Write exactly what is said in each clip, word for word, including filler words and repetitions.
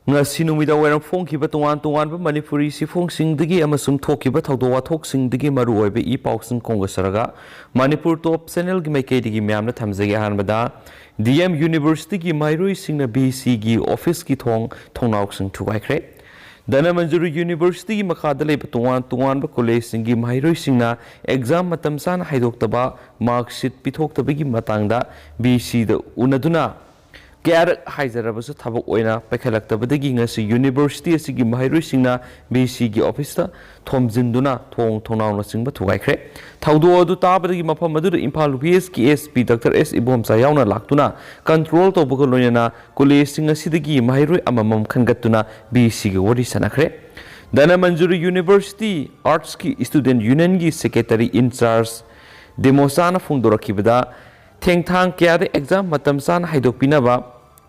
ꯉꯁꯤ ꯅꯨꯃꯤꯗꯥꯡ ꯋꯥꯏꯔꯝ ꯐꯣꯡꯈꯤꯕ ꯇꯣꯉꯥꯟ ꯇꯣꯉꯥꯟꯕ ꯃꯅꯤꯄꯨꯔꯤ ꯁꯤꯐꯣꯡꯁꯤꯡꯗꯒꯤ ꯑꯃꯁꯨꯡ ꯊꯣꯛꯈꯤꯕ ꯊꯧꯗꯣꯛ ꯋꯥꯊꯣꯛꯁꯤꯡꯗꯒꯤ ꯃꯔꯨ ꯑꯣꯏꯕ ꯏ ꯄꯥꯎꯁꯤꯡ ꯈꯣꯝꯒꯠꯆꯔꯒ ꯃꯅꯤꯄꯨꯔ ꯇꯣꯞ ꯆꯦꯅꯦꯜꯒꯤ ꯃꯥꯏꯀꯩꯗꯒꯤ ꯃꯌꯥꯝꯅ ꯊꯝꯖꯒꯦ꯫ ꯑꯍꯥꯟꯕꯗ, ꯗꯤ ꯑꯦꯝ ꯌꯨꯅꯤꯚꯔꯁꯤꯇꯤꯒꯤ ꯃꯍꯩꯔꯣꯏꯁꯤꯡꯅ ꯚꯤ ꯁꯤꯒꯤ ꯑꯣꯐꯤꯁꯀꯤ ꯊꯣꯡ ꯊꯣꯡꯅꯥꯎꯁꯤꯡ ꯊꯨꯒꯥꯏꯈ꯭ꯔꯦ꯫ ꯙꯅꯃꯟꯖꯨꯔꯤ ꯌꯨꯅꯤꯚꯔꯁꯤꯇꯤꯒꯤ ꯃꯈꯥꯗ ꯂꯩꯕ ꯇꯣꯉꯥꯟ ꯇꯣꯉꯥꯟꯕ ꯀꯣꯂꯦꯖꯁꯤꯡꯒꯤ ꯃꯍꯩꯔꯣꯏꯁꯤꯡꯅ ꯑꯦꯛꯖꯥꯝ ꯃꯇꯝ ꯆꯥꯅ ꯍꯥꯏꯗꯣꯛꯇꯕ, ꯃꯥꯔꯛꯁꯤꯠ ꯄꯤꯊꯣꯛꯇꯕꯒꯤ ꯃꯇꯥꯡꯗ ꯚꯤ ꯁꯤꯗ ꯎꯅꯗꯨꯅ ꯀꯌꯥꯔꯛ ꯍꯥꯏꯖꯔꯕꯁꯨ ꯊꯕꯛ ꯑꯣꯏꯅ ꯄꯥꯏꯈꯠꯂꯛꯇꯕꯗꯒꯤ ꯉꯁꯤ ꯌꯨꯅꯤꯚꯔꯁꯤꯇꯤ ꯑꯁꯤꯒꯤ ꯃꯍꯩꯔꯣꯏꯁꯤꯡꯅ ꯚꯤ ꯁꯤꯒꯤ ꯑꯣꯐꯤꯁꯇ ꯊꯣꯝꯖꯤꯟꯗꯨꯅ ꯊꯣꯡ ꯊꯣꯡꯅꯥꯎꯅꯆꯤꯡꯕ ꯊꯨꯒꯥꯏꯈ꯭ꯔꯦ꯫ ꯊꯧꯗꯣꯛ ꯑꯗꯨ ꯇꯥꯕꯗꯒꯤ ꯃꯐꯝ ꯑꯗꯨꯗ ꯏꯝꯐꯥꯜ ꯋꯦꯁꯀꯤ ꯑꯦꯁ ꯄꯤ ꯗꯥꯛꯇꯔ ꯑꯦꯁ ꯏꯕꯣꯝꯆꯥ ꯌꯥꯎꯅ ꯂꯥꯛꯇꯨꯅ ꯀꯟꯇ꯭ꯔꯣꯜ ꯇꯧꯕꯒ ꯂꯣꯏꯅꯅ ꯀꯣꯂꯦꯖꯁꯤꯡ ꯑꯁꯤꯗꯒꯤ ꯃꯍꯩꯔꯣꯏ ꯑꯃꯃꯝ ꯈꯟꯒꯠꯇꯨꯅ ꯚꯤ ꯁꯤꯒ ꯋꯥꯔꯤ ꯁꯥꯟꯅꯈ꯭ꯔꯦ꯫ ꯙꯅꯃꯟꯖꯨꯔꯤ ꯌꯨꯅꯤꯚꯔꯁꯤꯇꯤ ꯑꯥꯔꯠꯁꯀꯤ ꯁ꯭ꯇꯨꯗꯦꯟꯠ ꯌꯨꯅꯤꯌꯟꯒꯤ ꯁꯦꯀ꯭ꯔꯦꯇꯔꯤ ꯏꯟꯆꯥꯔꯖ ꯗꯦꯃꯣꯁꯥꯅ ꯐꯣꯡꯗꯣꯔꯛꯈꯤꯕꯗ, ꯊꯦꯡꯊꯥꯡ ꯀꯌꯥꯗ ꯑꯦꯛꯖꯥꯝ ꯃꯇꯝ ꯆꯥꯅ ꯍꯥꯏꯗꯣꯛꯄꯤꯅꯕ,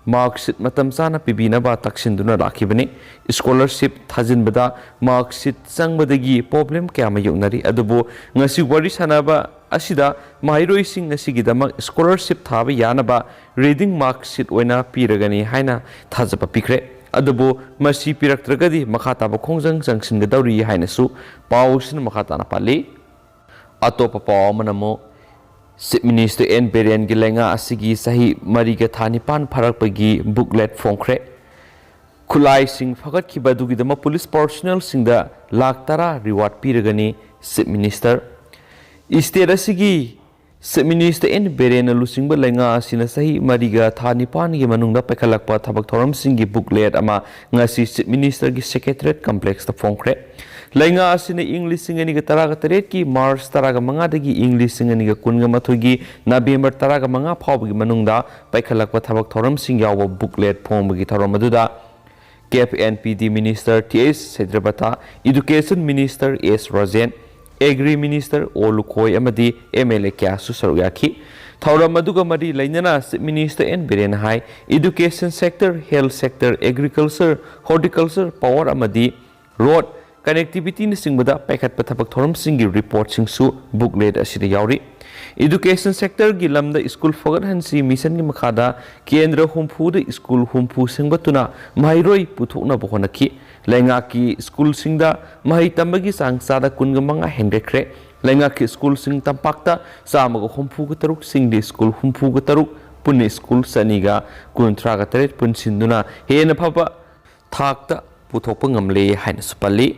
ꯃꯥꯔꯛꯁꯤꯠ ꯃꯇꯝ ꯆꯥꯅ ꯄꯤꯕꯤꯅꯕ ꯇꯛꯁꯤꯟꯗꯨꯅ ꯂꯥꯛꯈꯤꯕꯅꯤ꯫ ꯁ꯭ꯀꯣꯂꯔꯁꯤꯞ ꯊꯥꯖꯤꯟꯕꯗ ꯃꯥꯔꯛꯁꯤꯠ ꯆꯪꯕꯗꯒꯤ ꯄ꯭ꯔꯣꯕ꯭ꯂꯦꯝ ꯀꯌꯥ ꯃꯥꯌꯣꯛꯅꯔꯤ, ꯑꯗꯨꯕꯨ ꯉꯁꯤ ꯋꯥꯔꯤ ꯁꯥꯟꯅꯕ ꯑꯁꯤꯗ ꯃꯍꯩꯔꯣꯏꯁꯤꯡ ꯑꯁꯤꯒꯤꯗꯃꯛ ꯁ꯭ꯀꯣꯂꯔꯁꯤꯞ ꯊꯥꯕ ꯌꯥꯅꯕ ꯔꯤꯗꯤꯡ ꯃꯥꯔꯛꯁꯤꯠ ꯑꯣꯏꯅ ꯄꯤꯔꯒꯅꯤ ꯍꯥꯏꯅ ꯊꯥꯖꯕ ꯄꯤꯈ꯭ꯔꯦ꯫ ꯑꯗꯨꯕꯨ ꯃꯁꯤ ꯄꯤꯔꯛꯇ꯭ꯔꯒꯗꯤ ꯃꯈꯥ ꯇꯥꯕ ꯈꯣꯡꯖꯪ ꯆꯪꯁꯤꯟꯒꯗꯧꯔꯤ ꯍꯥꯏꯅꯁꯨ ꯄꯥꯎ ꯑꯁꯤꯅ ꯃꯈꯥ ꯇꯥꯅ ꯄꯜꯂꯤ꯫ ꯑꯇꯣꯞꯄ ꯄꯥꯎ ꯑꯃꯅ ꯑꯃꯨꯛ ꯆꯤꯐ ꯃꯤꯅꯤꯁꯇꯔ ꯑꯦꯟ ꯕꯤꯔꯦꯟꯒꯤ ꯂꯩꯉꯥꯛ ꯑꯁꯤꯒꯤ ꯆꯍꯤ ꯃꯔꯤꯒ ꯊꯥ ꯅꯤꯄꯥꯟ ꯐꯥꯔꯛꯄꯒꯤ ꯕꯨꯛꯂꯦꯠ ꯐꯣꯡꯈ꯭ꯔꯦ꯫ ꯈꯨꯠꯂꯥꯏꯁꯤꯡ ꯐꯒꯠꯈꯤꯕ ꯑꯗꯨꯒꯤꯗꯃꯛ ꯄꯨꯂꯤꯁ ꯄꯥꯔꯁꯣꯅꯦꯜꯁꯤꯡꯗ ꯂꯥꯈ ꯇꯔꯥ ꯔꯤꯋꯥꯔꯗ ꯄꯤꯔꯒꯅꯤ ꯆꯤꯐ ꯃꯤꯅꯤꯁꯇꯔ꯫ ꯁ꯭ꯇꯦꯠ ꯑꯁꯤꯒꯤ ꯆꯤꯐ ꯃꯤꯅꯤꯁꯇꯔ ꯑꯦꯟ ꯕꯤꯔꯦꯟꯅ ꯂꯨꯆꯤꯡꯕ ꯂꯩꯉꯥꯛ ꯑꯁꯤꯅ ꯆꯍꯤ ꯃꯔꯤꯒ ꯊꯥ ꯅꯤꯄꯥꯟꯒꯤ ꯃꯅꯨꯡꯗ ꯄꯥꯏꯈꯠꯂꯛꯄ ꯊꯕꯛ ꯊꯧꯔꯝꯁꯤꯡꯒꯤ ꯕꯨꯛꯂꯦꯠ ꯑꯃ ꯉꯁꯤ ꯆꯤꯐ ꯃꯤꯅꯤꯁꯇꯔꯒꯤ ꯁꯦꯀ꯭ꯔꯦꯇꯔꯤꯌꯦꯠ ꯀꯝꯄ꯭ꯂꯦꯛꯁꯇ ꯐꯣꯡꯈ꯭ꯔꯦ꯫ ꯂꯩꯉꯥꯛ ꯑꯁꯤꯅ ꯏꯪ ꯂꯤꯁꯤꯡ ꯑꯅꯤꯒ ꯇꯔꯥꯒ ꯇꯔꯦꯠꯀꯤ ꯃꯥꯔꯆ ꯇꯔꯥꯒ ꯃꯉꯥꯗꯒꯤ ꯏꯪ ꯂꯤꯁꯤꯡ ꯑꯅꯤꯒ ꯀꯨꯟꯒ ꯃꯥꯊꯣꯏꯒꯤ ꯅꯕꯦꯝꯕꯔ ꯇꯔꯥꯒ ꯃꯉꯥ ꯐꯥꯎꯕꯒꯤ ꯃꯅꯨꯡꯗ ꯄꯥꯏꯈꯠꯂꯛꯄ ꯊꯕꯛ ꯊꯧꯔꯝꯁꯤꯡ ꯌꯥꯎꯕ ꯕꯨꯛꯂꯦꯠ ꯐꯣꯡꯕꯒꯤ ꯊꯧꯔꯝ ꯑꯗꯨꯗ CAF and P D minister T H Satyabrata, education minister S Rajen, agri minister O Lukoi ꯑꯃꯗꯤ ꯑꯦꯝ ꯑꯦꯜ ꯑꯦ ꯀꯌꯥꯁꯨ ꯁꯔꯨꯛ ꯌꯥꯈꯤ꯫ ꯊꯧꯔꯝ ꯑꯗꯨꯒ ꯃꯔꯤ ꯂꯩꯅꯅ ꯆꯤꯐ ꯃꯤꯅꯤꯁꯇꯔ ꯑꯦꯟ ꯕꯤꯔꯦꯟꯅ ꯍꯥꯏ, education sector, health sector, agriculture, horticulture, power ꯑꯃꯗꯤ ꯔꯣꯗ, connectivityꯅꯆꯤꯡꯕꯗ ꯄꯥꯏꯈꯠꯄ ꯊꯕꯛ ꯊꯧꯔꯝꯁꯤꯡꯒꯤ reportꯁꯤꯡꯁꯨ booklet ꯑꯁꯤꯗ ꯌꯥꯎꯔꯤ꯫ Education sectorꯒꯤ ꯂꯝꯗ ꯁ꯭ꯀꯨꯜ ꯐꯒꯠꯍꯟꯁꯤ ꯃꯤꯁꯟꯒꯤ ꯃꯈꯥꯗ ꯀꯦꯟꯗ꯭ꯔ ꯍꯨꯝꯐꯨꯗ ꯁ꯭ꯀꯨꯜ ꯍꯨꯝꯐꯨ ꯁꯦꯝꯒꯠꯇꯨꯅ ꯃꯍꯩꯔꯣꯏ ꯄꯨꯊꯣꯛꯅꯕ ꯍꯣꯠꯅꯈꯤ꯫ ꯂꯩꯉꯥꯛꯀꯤ ꯁ꯭ꯀꯨꯜꯁꯤꯡꯗ ꯃꯍꯩ ꯇꯝꯕꯒꯤ ꯆꯥꯡ ꯆꯥꯗ ꯀꯨꯟꯒ ꯃꯉꯥ ꯍꯦꯟꯒꯠꯈ꯭ꯔꯦ꯫ ꯂꯩꯉꯥꯛꯀꯤ ꯁ꯭ꯀꯨꯜꯁꯤꯡ ꯇꯝꯄꯥꯛꯇ ꯆꯥꯝꯃꯒ ꯍꯨꯝꯐꯨꯒ ꯇꯔꯨꯛ, ꯆꯤꯡꯗ ꯁ꯭ꯀꯨꯜ ꯍꯨꯝꯐꯨꯒ ꯇꯔꯨꯛ, ꯄꯨꯟꯅ ꯁ꯭ꯀꯨꯜ ꯆꯅꯤꯒ ꯀꯨꯟꯊ꯭ꯔꯥꯒ ꯇꯔꯦꯠ ꯄꯨꯟꯁꯤꯟꯗꯨꯅ ꯍꯦꯟꯅ ꯐꯕ ꯊꯥꯛꯇ ꯄꯨꯊꯣꯛꯄ ꯉꯝꯂꯦ ꯍꯥꯏꯅꯁꯨ ꯄꯜꯂꯤ꯫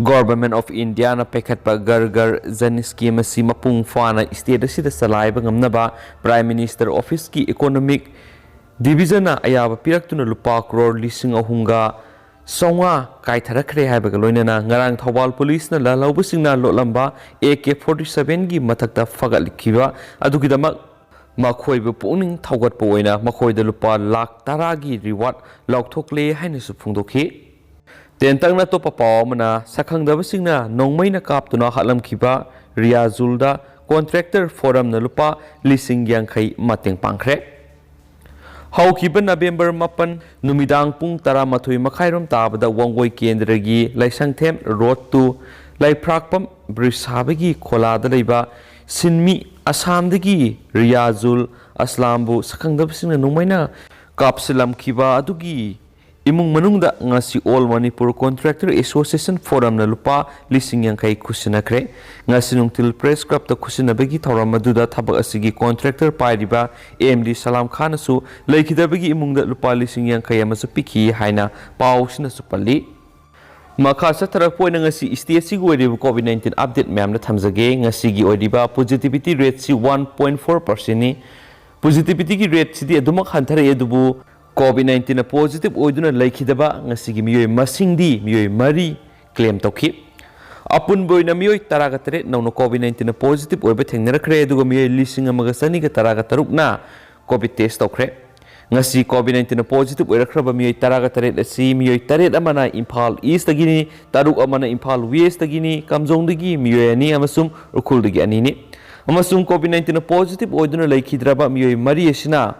Government of Indiaꯅ ꯄꯥꯏꯈꯠꯄ ꯘꯔ ꯘꯔ ꯖꯜ ꯁ꯭ꯀꯤꯝ ꯑꯁꯤ ꯃꯄꯨꯡ ꯐꯥꯅ state ꯑꯁꯤꯗ ꯆꯂꯥꯏꯕ ꯉꯝꯅꯕ Prime Minister Officeꯀꯤ Economic Divisionꯅ ꯑꯌꯥꯕ ꯄꯤꯔꯛꯇꯨꯅ ꯂꯨꯄꯥ ꯀ꯭ꯔꯣꯔ ꯂꯤꯁꯤꯡ ꯑꯍꯨꯝꯒ ꯆꯥꯝꯃꯉꯥ ꯀꯥꯏꯊꯔꯛꯈ꯭ꯔꯦ ꯍꯥꯏꯕꯒ ꯂꯣꯏꯅꯅ ꯉꯔꯥꯡ ꯊꯧꯕꯥꯜ ꯄꯨꯂꯤꯁꯅ ꯂꯥꯜꯍꯧꯕꯁꯤꯡꯅ ꯂꯣꯠꯂꯝꯕ ꯑꯦ ꯀꯦ ꯐꯣꯔꯇꯤ ꯁꯚꯦꯟꯒꯤ ꯃꯊꯛꯇ ꯐꯒꯠꯈꯤꯕ ꯑꯗꯨꯒꯤꯗꯃꯛ ꯃꯈꯣꯏꯕꯨ ꯄꯨꯛꯅꯤꯡ ꯊꯧꯒꯠꯄ ꯑꯣꯏꯅ ꯃꯈꯣꯏꯗ ꯂꯨꯄꯥ ꯂꯥꯈ ꯇꯔꯥꯒꯤ reward ꯂꯥꯎꯊꯣꯛꯂꯦ ꯍꯥꯏꯅꯁꯨ ꯐꯣꯡꯗꯣꯛꯈꯤ꯫ ꯇꯦꯟꯇꯛꯅ ꯑꯇꯣꯞꯄ ꯄꯥꯎ ꯑꯃꯅ, ꯁꯛꯈꯪꯗꯕꯁꯤꯡꯅ ꯅꯣꯡꯃꯩꯅ ꯀꯥꯞꯇꯨꯅ ꯍꯥꯠꯂꯝꯈꯤꯕ ꯔꯤꯌꯥꯖꯨꯜꯗ contractor forumꯅ ꯂꯨꯄꯥ ꯂꯤꯁꯤꯡ ꯌꯥꯡꯈꯩ ꯃꯇꯦꯡ ꯄꯥꯡꯈ꯭ꯔꯦ꯫ ꯍꯧꯈꯤꯕ ꯅꯕꯦꯝꯕꯔ ꯃꯥꯄꯟ ꯅꯨꯃꯤꯗꯥꯡ ꯄꯨꯡ ꯇꯔꯥꯃꯥꯊꯣꯏ ꯃꯈꯥꯏꯔꯣꯝ ꯇꯥꯕꯗ ꯋꯥꯡꯒꯣꯏ ꯀꯦꯟꯗ꯭ꯔꯒꯤ ꯂꯥꯏꯁꯪꯊꯦꯝ road to ꯂꯩꯐ꯭ꯔꯥꯛꯄꯝ ꯕ꯭ꯔꯤꯁꯥꯕꯒꯤ ꯈꯣꯂꯥꯗ ꯂꯩꯕ ꯁꯤꯟꯃꯤ ꯑꯁꯥꯝꯗꯒꯤ ꯔꯤꯌꯥꯖꯨꯜ ꯑꯁꯂꯥꯝꯕꯨ ꯁꯛꯈꯪꯗꯕꯁꯤꯡꯅ ꯅꯣꯡꯃꯩꯅ ꯀꯥꯞꯁꯤꯜꯂꯝꯈꯤꯕ ꯑꯗꯨꯒꯤ ꯏꯃꯨꯡ ꯃꯅꯨꯡꯗ ꯉꯁꯤ All Manipur Contractor Association Forumꯅ ꯂꯨꯄꯥ ꯂꯤꯁꯤꯡ ꯌꯥꯡꯈꯩ ꯈꯨꯠꯁꯤꯟꯅꯈ꯭ꯔꯦ꯫ ꯉꯁꯤ ꯅꯨꯡꯊꯤꯜ Press Clubꯇ ꯈꯨꯠꯁꯤꯟꯅꯕꯒꯤ ꯊꯧꯔꯝ ꯑꯗꯨꯗ ꯊꯕꯛ ꯑꯁꯤꯒꯤ contractor ꯄꯥꯏꯔꯤꯕ ꯑꯦꯝ ꯗꯤ ꯁꯂꯥꯝ ꯈꯥꯟꯅꯁꯨ ꯂꯩꯈꯤꯗꯕꯒꯤ ꯏꯃꯨꯡꯗ ꯂꯨꯄꯥ ꯂꯤꯁꯤꯡ ꯌꯥꯡꯈꯩ ꯑꯃꯁꯨ ꯄꯤꯈꯤ ꯍꯥꯏꯅ ꯄꯥꯎꯁꯤꯅꯁꯨ ꯄꯜꯂꯤ꯫ ꯃꯈꯥ ꯆꯠꯊꯔꯛꯄ ꯑꯣꯏꯅ ꯉꯁꯤ stateꯁꯤꯒꯤ ꯑꯣꯏꯔꯤꯕ COVID nineteen update ꯃꯌꯥꯝꯗ ꯊꯝꯖꯒꯦ꯫ ꯉꯁꯤꯒꯤ ꯑꯣꯏꯔꯤꯕ positivity rateꯁꯤ one point four percentꯅꯤ꯫ Positivityꯒꯤ rateꯁꯤꯗꯤ ꯑꯗꯨꯃꯛ ꯍꯟꯊꯔꯛꯏ, ꯑꯗꯨꯕꯨ COVID nineteenꯅ positive ꯑꯣꯏꯗꯨꯅ ꯂꯩꯈꯤꯗꯕ ꯉꯁꯤꯒꯤ ꯃꯤꯑꯣꯏ ꯃꯁꯤꯡꯗꯤ ꯃꯤꯑꯣꯏ ꯃꯔꯤ claim ꯇꯧꯈꯤ꯫ ꯑꯄꯨꯟꯕ ꯑꯣꯏꯅ ꯃꯤꯑꯣꯏ ꯇꯔꯥꯒ ꯇꯔꯦꯠ ꯅꯧꯅ COVID nineteenꯅ positive ꯑꯣꯏꯕ ꯊꯦꯡꯅꯔꯛꯈ꯭ꯔꯦ, ꯑꯗꯨꯒ ꯃꯤꯑꯣꯏ ꯂꯤꯁꯤꯡ ꯑꯃꯒ ꯆꯅꯤꯒ ꯇꯔꯥꯒ ꯇꯔꯨꯛꯅ COVID test ꯇꯧꯈ꯭ꯔꯦ꯫ ꯉꯁꯤ COVID nineteenꯅ positive ꯑꯣꯏꯔꯛꯈ꯭ꯔꯕ ꯃꯤꯑꯣꯏ ꯇꯔꯥꯒ ꯇꯔꯦꯠ ꯑꯁꯤ ꯃꯤꯑꯣꯏ ꯇꯔꯦꯠ ꯑꯃꯅ ꯏꯝꯐꯥꯜ Eastꯇꯒꯤꯅꯤ, ꯇꯔꯨꯛ ꯑꯃꯅ ꯏꯝꯐꯥꯜ Westꯇꯒꯤꯅꯤ, ꯀꯥꯝꯖꯣꯡꯗꯒꯤ ꯃꯤꯑꯣꯏ ꯑꯅꯤ ꯑꯃꯁꯨꯡ ꯎꯈ꯭ꯔꯨꯜꯗꯒꯤ ꯑꯅꯤꯅꯤ꯫ ꯑꯃꯁꯨꯡ COVID nineteenꯅ positive ꯑꯣꯏꯗꯨꯅ ꯂꯩꯈꯤꯗ꯭ꯔꯕ ꯃꯤꯑꯣꯏ ꯃꯔꯤ ꯑꯁꯤꯅ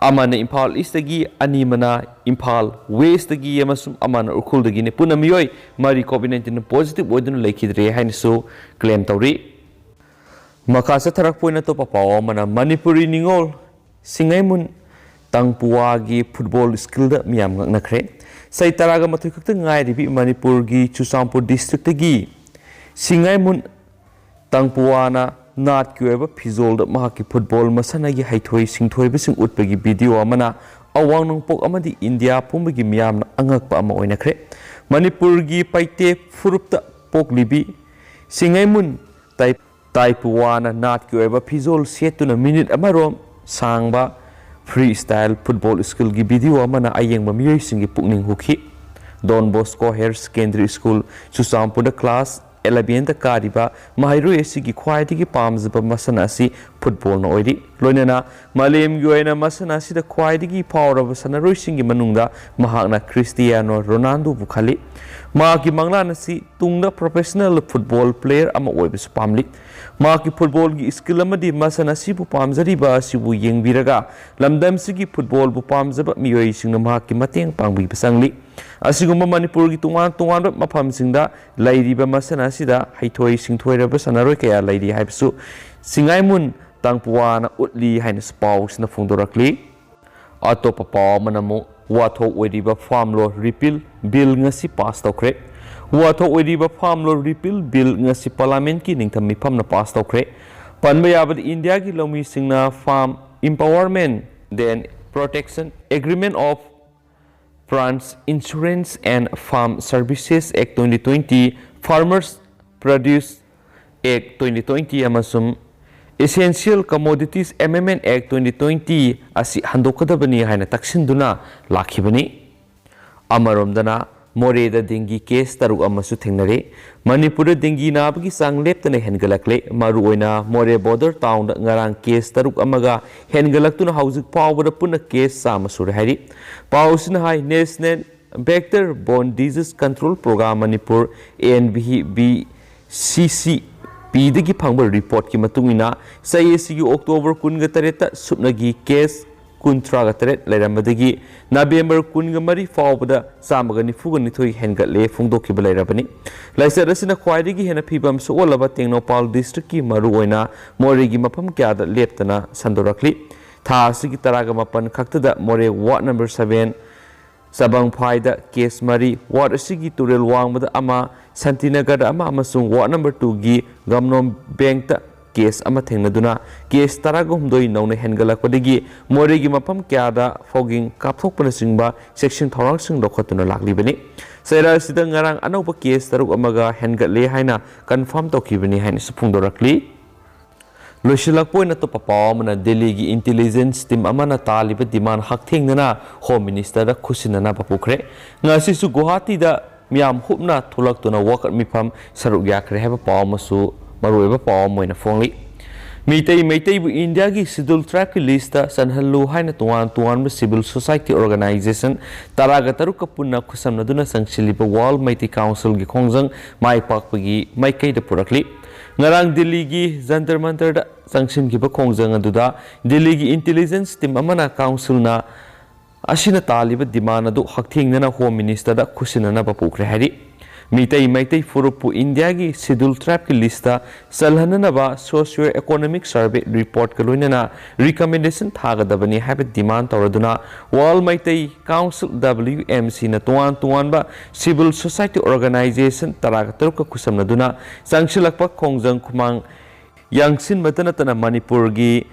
ꯑꯃꯅ ꯏꯝꯐꯥꯜ ꯏꯁꯇꯒꯤ, ꯑꯅꯤ ꯑꯃꯅ ꯏꯝꯐꯥꯜ ꯋꯦꯁꯇꯒꯤ ꯑꯃꯁꯨꯡ ꯑꯃꯅ ꯎꯈ꯭ꯔꯨꯜꯗꯒꯤꯅꯤ꯫ ꯄꯨꯟꯅ ꯃꯤꯑꯣꯏ ꯃꯔꯤ COVID nineteen positive ꯑꯣꯏꯗꯨꯅ ꯂꯩꯈꯤꯗ꯭ꯔꯦ ꯍꯥꯏꯅꯁꯨ claim ꯇꯧꯔꯤ꯫ ꯃꯈꯥ ꯆꯠꯊꯔꯛꯄ ꯑꯣꯏꯅ ꯑꯇꯣꯞꯄ ꯄꯥꯎ ꯑꯃꯅ, ꯃꯅꯤꯄꯨꯔꯤ ꯅꯤꯉꯣꯜ ꯁꯤꯡꯉꯩꯃꯨꯟ ꯇꯥꯡꯄꯨꯋꯥꯒꯤ football skillꯗ ꯃꯤꯌꯥꯝ ꯉꯛꯅꯈ꯭ꯔꯦ꯫ ꯆꯍꯤ ꯇꯔꯥꯒ ꯃꯥꯊꯣꯏ ꯈꯛꯇ ꯉꯥꯏꯔꯤꯕꯤ ꯃꯅꯤꯄꯨꯔꯒꯤ ꯆꯨꯔꯆꯥꯟꯄꯨꯔ districtꯇꯒꯤ ꯁꯤꯡꯉꯩꯃꯨꯟ ꯇꯥꯡꯄꯨꯋꯥꯅ ꯅꯥꯠꯀꯤ ꯑꯣꯏꯕ ꯐꯤꯖꯣꯜꯗ ꯃꯍꯥꯛꯀꯤ football ꯃꯁꯥꯟꯅꯒꯤ ꯍꯩꯊꯣꯏ ꯁꯤꯡꯊꯣꯏꯕꯁꯤꯡ ꯎꯠꯄꯒꯤ video ꯑꯃꯅ ꯑꯋꯥꯡ ꯅꯣꯡꯄꯣꯛ ꯑꯃꯗꯤ ꯏꯟꯗꯤꯌꯥ ꯄꯨꯝꯕꯒꯤ ꯃꯤꯌꯥꯝꯅ ꯑꯉꯛꯄ ꯑꯃ ꯑꯣꯏꯅꯈ꯭ꯔꯦ꯫ ꯃꯅꯤꯄꯨꯔꯒꯤ ꯄꯥꯏꯇꯦ ꯐꯨꯔꯨꯞꯇ ꯄꯣꯛꯂꯤꯕꯤ ꯁꯤꯡꯉꯩꯃꯨꯟ ꯇꯥꯏ-, ꯇꯥꯏꯄꯨꯋꯥꯅ ꯅꯥꯠꯀꯤ ꯑꯣꯏꯕ ꯐꯤꯖꯣꯜ ꯁꯦꯠꯇꯨꯅ minute ꯑꯃꯔꯣꯝ ꯁꯥꯡꯕ freestyle football skillꯒꯤ video ꯑꯃꯅ ꯑꯌꯦꯡꯕ ꯃꯤꯑꯣꯏꯁꯤꯡꯒꯤ ꯄꯨꯛꯅꯤꯡ ꯍꯨꯈꯤ꯫ Don Bosco Higher Secondary School, ꯆꯨꯔꯆꯥꯟꯄꯨꯔꯗ class elevenꯗ ꯀꯥꯔꯤꯕ ꯃꯍꯩꯔꯣꯏ ꯑꯁꯤꯒꯤ ꯈ꯭ꯋꯥꯏꯗꯒꯤ ꯄꯥꯝꯖꯕ ꯃꯁꯥꯟꯅ ꯑꯁꯤ footballꯅ ꯑꯣꯏꯔꯤ꯫ ꯂꯣꯏꯅꯅ ꯃꯥꯂꯦꯝꯒꯤ ꯑꯣꯏꯅ ꯃꯁꯥꯟꯅ ꯑꯁꯤꯗ ꯈ꯭ꯋꯥꯏꯗꯒꯤ ꯐꯥꯎꯔꯕ ꯁꯥꯟꯅꯔꯣꯏꯁꯤꯡꯒꯤ ꯃꯅꯨꯡꯗ ꯃꯍꯥꯛꯅ ꯀ꯭ꯔꯤꯁꯇꯤꯌꯥꯅꯣ ꯔꯣꯅꯥꯜꯗꯣꯕꯨ ꯈꯜꯂꯤ꯫ ꯃꯍꯥꯛꯀꯤ ꯃꯪꯂꯥꯟ ꯑꯁꯤ ꯇꯨꯡꯗ professional football player ꯑꯃ ꯑꯣꯏꯕꯁꯨ ꯄꯥꯝꯂꯤ꯫ ꯃꯍꯥꯛꯀꯤ footballꯒꯤ skill ꯑꯃꯗꯤ ꯃꯁꯥꯟꯅ ꯑꯁꯤꯕꯨ ꯄꯥꯝꯖꯔꯤꯕ ꯑꯁꯤꯕꯨ ꯌꯦꯡꯕꯤꯔꯒ ꯂꯝꯗꯝꯁꯤꯒꯤ footballꯕꯨ ꯄꯥꯝꯖꯕ ꯃꯤꯑꯣꯏꯁꯤꯡꯅ ꯃꯍꯥꯛꯀꯤ ꯃꯇꯦꯡ ꯄꯥꯡꯕꯤꯕ ꯆꯪꯂꯤ꯫ ꯑꯁꯤꯒꯨꯝꯕ ꯃꯅꯤꯄꯨꯔꯒꯤ ꯇꯣꯉꯥꯟ ꯇꯣꯉꯥꯟꯕ ꯃꯐꯝꯁꯤꯡꯗ ꯂꯩꯔꯤꯕ ꯃꯁꯥꯟꯅ ꯑꯁꯤꯗ ꯍꯩꯊꯣꯏ ꯁꯤꯡꯊꯣꯏꯔꯕ ꯁꯥꯟꯅꯔꯣꯏ ꯀꯌꯥ ꯂꯩꯔꯤ ꯍꯥꯏꯕꯁꯨ ꯁꯤꯡꯉꯥꯏꯃꯨꯟ ꯇꯥꯡꯄꯨꯋꯥꯅ ꯎꯠꯂꯤ ꯍꯥꯏꯅꯁꯨ ꯄꯥꯎꯁꯤꯅ ꯐꯣꯡꯗꯣꯔꯛꯂꯤ꯫ ꯑꯇꯣꯞꯄ ꯄꯥꯎ ꯑꯃꯅ ꯑꯃꯨꯛ ꯋꯥꯊꯣꯛ ꯑꯣꯏꯔꯤꯕ farm law repeal bill ꯉꯁꯤ pass ꯇꯧꯈ꯭ꯔꯦ꯫ ꯋꯥꯊꯣꯛ ꯑꯣꯏꯔꯤꯕ farm law repeal bill ꯉꯁꯤ Parliamentꯀꯤ ꯅꯤꯡꯊꯝ ꯃꯤꯐꯝꯅ pass ꯇꯧꯈ꯭ꯔꯦ꯫ ꯄꯟꯕ ꯌꯥꯕꯗ, ꯏꯟꯗꯤꯌꯥꯒꯤ ꯂꯧꯃꯤꯁꯤꯡꯅ Farm Empowerment and Protection Agreement of Plants Insurance and Farm Services Act twenty twenty, Farmers Produce Act twenty twenty ꯑꯃꯁꯨꯡ Essential Commodities Amendment Act twenty twenty ꯑꯁꯤ ꯍꯟꯗꯣꯛꯀꯗꯕꯅꯤ ꯍꯥꯏꯅ ꯇꯛꯁꯤꯟꯗꯨꯅ ꯂꯥꯛꯈꯤꯕꯅꯤ꯫ ꯑꯃꯔꯣꯝꯗꯅ, ꯃꯣꯔꯦꯗ dengue case ꯇꯔꯨꯛ ꯑꯃꯁꯨ ꯊꯦꯡꯅꯔꯦ꯫ ꯃꯅꯤꯄꯨꯔꯗ dengue ꯅꯥꯕꯒꯤ ꯆꯥꯡ ꯂꯦꯞꯇꯅ ꯍꯦꯟꯒꯠꯂꯛꯂꯦ꯫ ꯃꯔꯨꯑꯣꯏꯅ ꯃꯣꯔꯦ border townꯗ ꯉꯔꯥꯡ case ꯇꯔꯨꯛ ꯑꯃꯒ ꯍꯦꯟꯒꯠꯂꯛꯇꯨꯅ ꯍꯧꯖꯤꯛ ꯐꯥꯎꯕꯗ ꯄꯨꯟꯅ case ꯆꯥꯝꯃ ꯁꯨꯔꯦ ꯍꯥꯏꯔꯤ꯫ ꯄꯥꯎꯁꯤꯅ ꯍꯥꯏ, National Vector Borne Disease Control Program Manipur, ANVBCCPꯗꯒꯤ ꯐꯪꯕ reportꯀꯤ ꯃꯇꯨꯡ ꯏꯟꯅ, ꯆꯍꯤ ꯑꯁꯤꯒꯤ October ꯀꯨꯟꯒ ꯇꯔꯦꯠꯇ ꯁꯨꯞꯅꯒꯤ case ꯀꯨꯟꯊ꯭ꯔꯥꯒ ꯇꯔꯦꯠ ꯂꯩꯔꯝꯕꯗꯒꯤ ꯅꯕꯦꯝꯕꯔ ꯀꯨꯟꯒ ꯃꯔꯤ ꯐꯥꯎꯕꯗ ꯆꯥꯝꯃꯒ ꯅꯤꯐꯨꯒ ꯅꯤꯊꯣꯏ ꯍꯦꯟꯒꯠꯂꯦ ꯐꯣꯡꯗꯣꯛꯈꯤꯕ ꯂꯩꯔꯕꯅꯤ꯫ ꯂꯥꯏꯆꯠ ꯑꯁꯤꯅ ꯈ꯭ꯋꯥꯏꯗꯒꯤ ꯍꯦꯟꯅ ꯐꯤꯕꯝ ꯁꯣꯛꯍꯜꯂꯕ ꯇꯦꯡꯅꯧꯄꯥꯜ ꯗꯤꯁꯇ꯭ꯔꯤꯛꯀꯤ ꯃꯔꯨꯑꯣꯏꯅ ꯃꯣꯔꯦꯒꯤ ꯃꯐꯝ ꯀꯌꯥꯗ ꯂꯦꯞꯇꯅ ꯁꯟꯗꯣꯔꯛꯂꯤ꯫ ꯊꯥ ꯑꯁꯤꯒꯤ ꯇꯔꯥꯒ ꯃꯥꯄꯟ ꯈꯛꯇꯗ ꯃꯣꯔꯦ ꯋꯥꯔꯗ ꯅꯝꯕꯔ ꯁꯚꯦꯟ, ꯆꯕꯪꯐꯥꯏꯗ ꯀꯦꯁ ꯃꯔꯤ, ꯋꯥꯔꯗ ꯑꯁꯤꯒꯤ ꯇꯨꯔꯦꯜ ꯋꯥꯡꯃꯗ ꯑꯃ, ꯁꯥꯟꯇꯤꯅꯒꯔꯗ ꯑꯃ ꯑꯃꯁꯨꯡ ꯋꯥꯔꯗ ꯅꯝꯕꯔ ꯇꯨꯒꯤ ꯒꯝꯅꯣꯝ ꯕꯦꯡꯛꯇ ꯀꯦꯁ ꯑꯃ ꯊꯦꯡꯅꯗꯨꯅ ꯀꯦꯁ ꯇꯔꯥꯒ ꯍꯨꯝꯗꯣꯏ ꯅꯧꯅ ꯍꯦꯟꯒꯠꯂꯛꯄꯗꯒꯤ ꯃꯣꯔꯦꯒꯤ ꯃꯐꯝ ꯀꯌꯥꯗ ꯐꯣꯒꯤꯡ ꯀꯥꯞꯊꯣꯛꯄꯅꯆꯤꯡꯕ ꯆꯦꯛꯁꯤꯟ ꯊꯧꯔꯥꯡꯁꯤꯡ ꯂꯧꯈꯠꯇꯨꯅ ꯂꯥꯛꯂꯤꯕꯅꯤ꯫ ꯆꯩꯔꯥ ꯑꯁꯤꯗ ꯉꯔꯥꯡ ꯑꯅꯧꯕ ꯀꯦꯁ ꯇꯔꯨꯛ ꯑꯃꯒ ꯍꯦꯟꯒꯠꯂꯦ ꯍꯥꯏꯅ ꯀꯟꯐꯥꯔꯝ ꯇꯧꯈꯤꯕꯅꯤ ꯍꯥꯏꯅꯁꯨ ꯐꯣꯡꯗꯣꯔꯛꯂꯤ꯫ ꯂꯣꯏꯁꯤꯜꯂꯛꯄ ꯑꯣꯏꯅ ꯑꯇꯣꯞꯄ ꯄꯥꯎ ꯑꯃꯅ, ꯗꯦꯜꯂꯤꯒꯤ ꯏꯟꯇꯦꯂꯤꯖꯦꯟꯁ ꯇꯤꯝ ꯑꯃꯅ ꯇꯥꯜꯂꯤꯕ ꯗꯤꯃꯥꯟ ꯍꯛꯊꯦꯡꯅꯅ ꯍꯣꯝ ꯃꯤꯅꯤꯁꯇꯔꯗ ꯈꯨꯠꯁꯤꯟꯅꯅꯕ ꯄꯨꯈ꯭ꯔꯦ꯫ ꯉꯁꯤꯁꯨ ꯒꯨꯋꯥꯍꯥꯇꯤꯗ ꯃꯤꯌꯥꯝ ꯍꯨꯞꯅ ꯊꯣꯛꯂꯛꯇꯨꯅ ꯋꯥꯀꯠ ꯃꯤꯐꯝ ꯁꯔꯨꯛ ꯌꯥꯈ꯭ꯔꯦ ꯍꯥꯏꯕ ꯄꯥꯎ ꯑꯃꯁꯨ ꯃꯔꯨꯑꯣꯏꯕ ꯄꯥꯎ ꯑꯃ ꯑꯣꯏꯅ ꯐꯣꯡꯂꯤ꯫ ꯃꯤꯇꯩ ꯃꯩꯇꯩꯕꯨ ꯏꯟꯗꯤꯌꯥꯒꯤ ꯁꯤꯗꯨꯜ ꯇ꯭ꯔꯥꯏꯕꯀꯤ ꯂꯤꯁꯇ ꯆꯟꯍꯜꯂꯨ ꯍꯥꯏꯅ ꯇꯣꯉꯥꯟ ꯇꯣꯉꯥꯟꯕ ꯁꯤꯚꯤꯜ ꯁꯣꯁꯥꯏꯇꯤ ꯑꯣꯔꯒꯅꯥꯏꯖꯦꯁꯟ ꯇꯔꯥꯒ ꯇꯔꯨꯛꯀ ꯄꯨꯟꯅ ꯈꯨꯠꯁꯝꯅꯗꯨꯅ ꯆꯪꯁꯤꯜꯂꯤꯕ ꯋꯥꯔꯜ ꯃꯩꯇꯩ ꯀꯥꯎꯟꯁꯤꯜꯒꯤ ꯈꯣꯡꯖꯪ ꯃꯥꯏ ꯄꯥꯛꯄꯒꯤ ꯃꯥꯏꯀꯩꯗ ꯄꯨꯔꯛꯂꯤ꯫ ꯉꯔꯥꯡ ꯗꯤꯜꯂꯤꯒꯤ ꯖꯟꯇꯔ ꯃꯟꯇꯔꯗ ꯆꯪꯁꯤꯟꯈꯤꯕ ꯈꯣꯡꯖꯪ ꯑꯗꯨꯗ ꯗꯤꯜꯂꯤꯒꯤ ꯏꯟꯇꯦꯂꯤꯖꯦꯟꯁ ꯇꯤꯝ ꯑꯃꯅ ꯀꯥꯎꯟꯁꯤꯜꯅ ꯑꯁꯤꯅ ꯇꯥꯜꯂꯤꯕ ꯗꯤꯃꯥꯟ ꯑꯗꯨ ꯍꯛꯊꯦꯡꯅꯅ ꯍꯣꯝ ꯃꯤꯅꯤꯁꯇꯔꯗ ꯈꯨꯠꯁꯤꯟꯅꯅꯕ ꯄꯨꯈ꯭ꯔꯦ ꯍꯥꯏꯔꯤ꯫ ꯃꯤꯇꯩ ꯃꯩꯇꯩ ꯐꯨꯔꯨꯞꯄꯨ ꯏꯟꯗꯤꯌꯥꯒꯤ ꯁꯤꯗꯨꯜ ꯇ꯭ꯔꯥꯏꯕꯀꯤ ꯂꯤꯁꯇ ꯆꯜꯍꯟꯅꯅꯕ ꯁꯣꯁꯤꯑꯣ ꯏꯀꯣꯅꯣꯃꯤꯛ ꯁꯔꯚꯦ ꯔꯤꯄꯣꯔꯠꯀ ꯂꯣꯏꯅꯅ ꯔꯤꯀꯃꯦꯟꯗꯦꯁꯟ ꯊꯥꯒꯗꯕꯅꯤ ꯍꯥꯏꯕ ꯗꯤꯃꯥꯟ ꯇꯧꯔꯗꯨꯅ ꯋꯥꯔꯜ ꯃꯩꯇꯩ ꯀꯥꯎꯟꯁꯤꯜ, ꯗꯕ꯭ꯂꯤꯌꯨ ꯑꯦꯝ ꯁꯤꯅ ꯇꯣꯉꯥꯟ ꯇꯣꯉꯥꯟꯕ ꯁꯤꯚꯤꯜ ꯁꯣꯁꯥꯏꯇꯤ ꯑꯣꯔꯒꯅꯥꯏꯖꯦꯁꯟ ꯇꯔꯥꯒ ꯇꯔꯨꯛꯀ ꯈꯨꯠꯁꯝꯅꯗꯨꯅ ꯆꯪꯁꯤꯜꯂꯛꯄ ꯈꯣꯡꯖꯪ ꯈꯨꯃꯥꯡ ꯌꯥꯡꯁꯤꯟꯕꯇ ꯅꯠꯇꯅ ꯃꯅꯤꯄꯨꯔꯒꯤ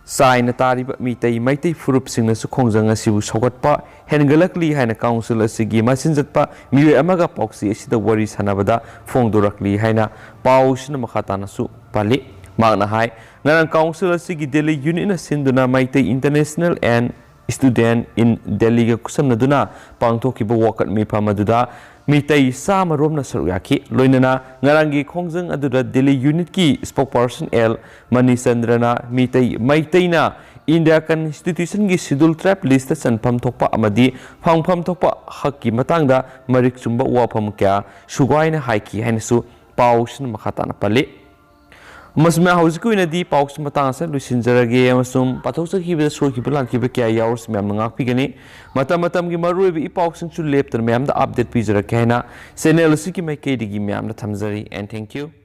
ꯆꯥꯏꯅ ꯇꯥꯔꯤꯕ ꯃꯤꯇꯩ ꯃꯩꯇꯩ ꯐꯨꯔꯨꯞꯁꯤꯡꯅꯁꯨ ꯈꯣꯡꯖꯪ ꯑꯁꯤꯕꯨ ꯁꯧꯒꯠꯄ ꯍꯦꯟꯒꯠꯂꯛꯂꯤ ꯍꯥꯏꯅ ꯀꯥꯎꯟꯁꯤꯜ ꯑꯁꯤꯒꯤ ꯃꯆꯤꯟ ꯆꯠꯄ ꯃꯤꯑꯣꯏ ꯑꯃꯒ ꯄꯥꯎꯆꯦ ꯑꯁꯤꯗ ꯋꯥꯔꯤ ꯁꯥꯟꯅꯕꯗ ꯐꯣꯡꯗꯣꯔꯛꯂꯤ ꯍꯥꯏꯅ ꯄꯥꯎꯁꯤꯅ ꯃꯈꯥ ꯇꯥꯅꯁꯨ ꯄꯜꯂꯤ꯫ ꯃꯍꯥꯛꯅ ꯍꯥꯏ, ꯉꯔꯥꯡ ꯀꯥꯎꯟꯁꯤꯜ ꯑꯁꯤꯒꯤ ꯗꯦꯜꯂꯤ ꯌꯨꯅꯤꯠꯅ ꯁꯤꯟꯗꯨꯅ ꯃꯩꯇꯩ ꯏꯟꯇꯔꯅꯦꯁꯅꯦꯜ ꯑꯦꯟ ꯁ꯭ꯇꯨꯗꯦꯟꯠ ꯏꯟ ꯗꯦꯜꯂꯤꯒ ꯈꯨꯠꯁꯝꯅꯗꯨꯅ ꯄꯥꯡꯊꯣꯛꯈꯤꯕ ꯋꯥꯀꯠ ꯃꯤꯐꯝ ꯑꯗꯨꯗ ꯃꯤꯇꯩ ꯆꯥꯝꯃ ꯔꯣꯝꯅ ꯁꯔꯨꯛ ꯌꯥꯈꯤ꯫ ꯂꯣꯏꯅꯅ ꯉꯔꯥꯡꯒꯤ ꯈꯣꯡꯖꯪ ꯑꯗꯨꯗ ꯗꯤꯜꯂꯤ ꯌꯨꯅꯤꯠꯀꯤ ꯁ꯭ꯄꯣꯛꯄꯔꯁꯟ ꯑꯦꯜ ꯃꯅꯤꯆꯟꯗ꯭ꯔꯅ ꯃꯤꯇꯩ, ꯃꯩꯇꯩꯅ ꯏꯟꯗꯤꯌꯥ ꯀꯟꯁꯇꯤꯇ꯭ꯌꯨꯁꯟꯒꯤ ꯁꯤꯗꯨꯜ ꯇ꯭ꯔꯥꯏꯕ ꯂꯤꯁꯇ ꯆꯟꯐꯝ ꯊꯣꯛꯄ ꯑꯃꯗꯤ ꯐꯪꯐꯝ ꯊꯣꯛꯄ ꯍꯛꯀꯤ ꯃꯇꯥꯡꯗ ꯃꯔꯤꯛ ꯆꯨꯝꯕ ꯋꯥꯐꯝ ꯀꯌꯥ ꯁꯨꯒꯥꯏꯅ ꯍꯥꯏꯈꯤ ꯍꯥꯏꯅꯁꯨ ꯄꯥꯎꯁꯤꯅ ꯃꯈꯥ ꯇꯥꯅ ꯄꯜꯂꯤ꯫ ꯃꯁꯤꯃ ꯍꯧꯖꯤꯛꯀꯤ ꯑꯣꯏꯅꯗꯤ ꯄꯥꯎꯁꯤ ꯃꯇꯥꯡ ꯑꯁꯤꯗ ꯂꯣꯏꯁꯤꯟꯖꯔꯒꯦ, ꯑꯃꯁꯨꯡ ꯄꯥꯊꯣꯛꯆꯈꯤꯕꯗ ꯁꯣꯏꯈꯤꯕ ꯂꯥꯟꯈꯤꯕ ꯀꯌꯥ ꯌꯥꯎꯔꯁꯨ ꯃꯌꯥꯝꯅ ꯉꯥꯛꯄꯤꯒꯅꯤ꯫ ꯃꯇꯝ ꯃꯇꯝꯒꯤ ꯃꯔꯨꯑꯣꯏꯕ ꯏ ꯄꯥꯎꯁꯤꯡꯁꯨ ꯂꯦꯞꯇꯅ ꯃꯌꯥꯝꯗ ꯑꯞꯗꯦꯠ ꯄꯤꯖꯔꯛꯀꯦ ꯍꯥꯏꯅ ꯆꯦꯅꯦꯜ ꯑꯁꯤꯒꯤ ꯃꯥꯏꯀꯩꯗꯒꯤ ꯃꯌꯥꯝꯗ ꯊꯝꯖꯔꯤ꯫ And thank you.